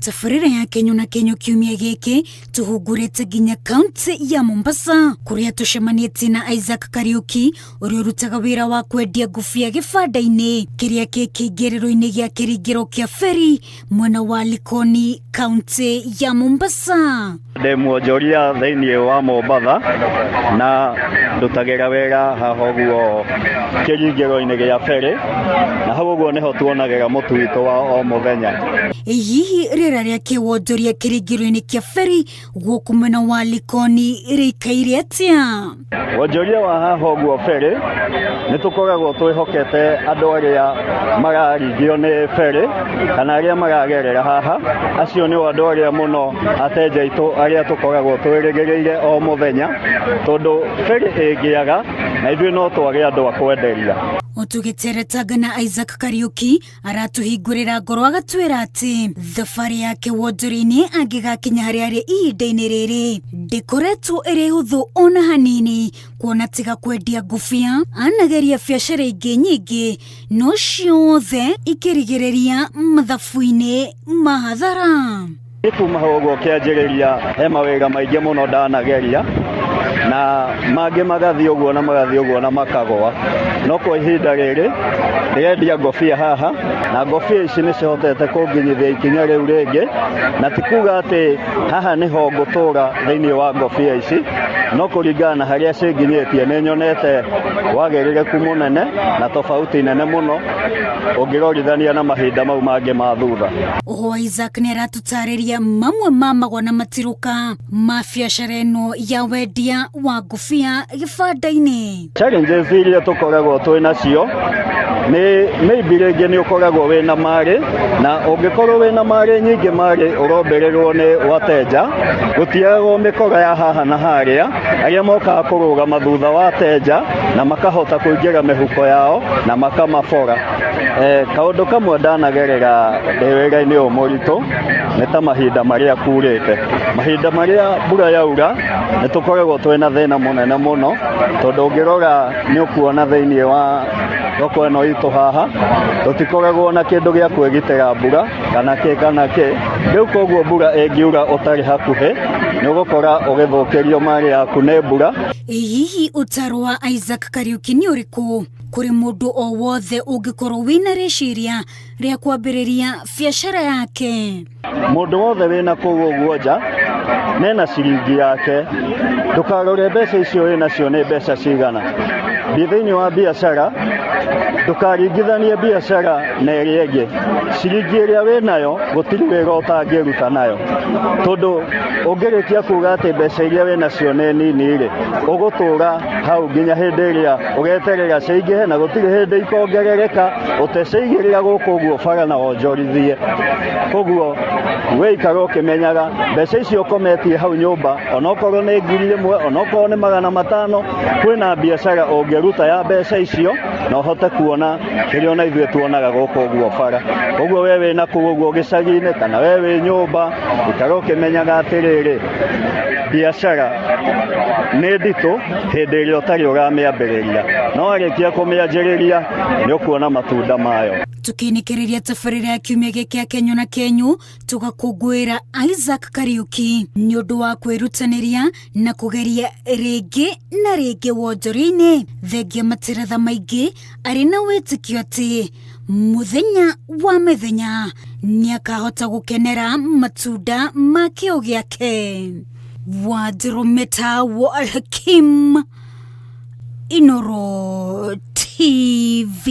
Tabarĩra ya Kenyũ na Kenyũ kiumia gĩkĩ tũhungurĩte nginya kaunti ya Mombasa kũrĩa tũcemanĩtie na Isaac Kariuki ũrĩa ũrutaga wĩra wa kwendia ngũbia gĩbanda-inĩ kĩrĩa kĩ kĩingĩrĩro-inĩ gĩa kĩringĩro kĩa ferry mwena wa Likoni kaunti ya Mombasa. Ndĩ mwonjoria thĩinĩ wa Mombatha na ndutagĩra wĩra haha ũguo kĩringĩro-inĩ gĩa ferry na hau ũguo nĩho tuonagĩra mũtu witũ wa o mũthenya. Hihi rĩera rĩa kĩwonjoria kĩringĩro-inĩ kĩa ferry gũkũ mwena wa Likoni rĩikaire atĩa? Wonjoria wa haha ũguo ferry nĩ tũkoragwo twĩhokete andũ arĩa mararingio nĩ ferry kana arĩa maragerera haha, acio nĩo andũ arĩa mũno ateja aitũ arĩa tũkoragwo twĩrĩgĩrĩire o mũthenya, tondũ ferry ĩngĩaga na ithuĩ no twage andũ a kwenderia. Tũgĩteretanga na Isaac Kariuki aratũhingũrĩra ngoro agatwĩra atĩ thabarĩ yake wonjoria-inĩ angĩgakinya harĩa arĩ ihinda-inĩ rĩrĩ ndĩkoretwo ĩrĩ hũthũ ona hanini, kuona tiga kwendia ngũbia anageria biacara ingĩ nyingĩ no ciothe ikĩrigĩrĩria mathabu-inĩ ma hathara. Niĩ kuma hau ũguo kĩanjĩrĩria he mawĩra maingĩ mũno ndanageria na mangĩ magathiĩ ũguo na magathiĩ ũguo na makagũa, no kwa ihinda rĩrĩ ndĩrendia ngobia haha na ngobia ici nĩ cihotete kũnginyithia ikinya rĩu rĩngĩ, na ti kuga atĩ haha nĩho ngũtũra thĩinĩ wa ngobia ici, no kũringana na harĩa cinginyĩtie nĩ nyonete wagĩrĩrĩku mũnene na tofauti nene mũno ũngĩrorithania na mahinda mau mangĩ ma thutha. Oho Isaac nĩ aratũtarĩria mamwe ma magwa na matirũka ma biacara ĩno ya wendia wa ngũbia gĩbanda-inĩ. Challenges iria tũkoragwo twĩ nacio nĩ maybe rĩngĩ nĩ ũkoragwo wĩna marĩ na ũngĩkorwo wĩna marĩ nyingĩ marĩ ũrombĩrĩrwo nĩ wateja, gũtiagwo mĩkora ya haha na harĩa arĩa mokaga kũrũgama thutha wa ateja na makahota kũingĩra mĩhuko yao na makamabora. Kaũndũ kamwe ndanagerera ndĩ wĩra-inĩ ũyũ mũritũ nĩ ta mahinda marĩa kurĩte. Mahinda marĩa mbura yaura nĩ tũkoragwo twĩna thĩna mũnene mũno tondũ ũngĩrora nĩ ũkuona thĩiniĩ wa thoko ĩno itũ haha tũtikoragwo na kĩndũ gĩa kwĩgitĩra mbura kana kĩ kana kĩ. Rĩu koguo mbura ĩngiura ũtarĩ hakuhĩ nĩ ũgũkora ũgĩthũkĩrio marĩ yaku nĩ mbura. Ĩ hihi ũtaaro wa Isaac Kariuki nĩ ũrĩkũ kũrĩ mũndũ o wothe ũngĩkorwo wĩna rĩciria rĩa kwambĩrĩria biacara yake? Mũndũ wothe wĩna kũu ũguo nja nena ciringi yake, ndũkarore mbeca icio wĩ nacio nĩ mbeca cigana. Thiĩ thĩinĩ wa biacara, ndũkaringithanie biacara na ĩrĩa ĩngĩ. Ciringi ĩrĩa wĩ nayo gũtirĩ wĩra ũtangĩruta nayo, tondũ ũngĩrĩkia kuga atĩ mbeca iria wĩ nacio nĩ nini rĩ, ũgũtũra hau nginya hĩndĩ ĩrĩa ũgeterera cingĩhe na gũtirĩ hĩndĩ ikongerereka, ũtecigĩrĩra gũkũ ũguo bara na wonjorithie. Koguo we ikara ũkĩmenyaga mbeca icio ũkometie hau nyũmba, onokorwo nĩ 1000, onokorwo nĩ 500, kwĩna biacara ũngĩruta ya mbeca icio na ũhote kuona kĩrĩa ona ithuĩ tuonaga gũkũ ũguo bara. Koguo we wĩna kũu ũguo gĩcagi-inĩ kana we wĩ nyũmba, ikara ũkĩmenyaga atĩrĩrĩ, biacara nĩ nditũ hĩndĩ ĩrĩa ũtarĩ ũramĩambĩrĩria, no warĩkia kũmĩanjĩrĩria nĩ ũkuona matunda mayo. Tũkĩnĩkĩrĩria tabarĩra ya kiumia gĩkĩ ya Kenyũ na Kenyũ, tũgakũngũĩra Isaac Kariuki nĩ ũndũ wa kwĩrutanĩria na kũgeria rĩngĩ na rĩngĩ wonjoria-inĩ, thengia materetha maingĩ arĩ na wĩtĩkio atĩ mũthenya wa mĩthenya nĩakahota gũkenera matunda ma kĩo gĩake. Wanjirumeta wa Alhakim, Inoro TV.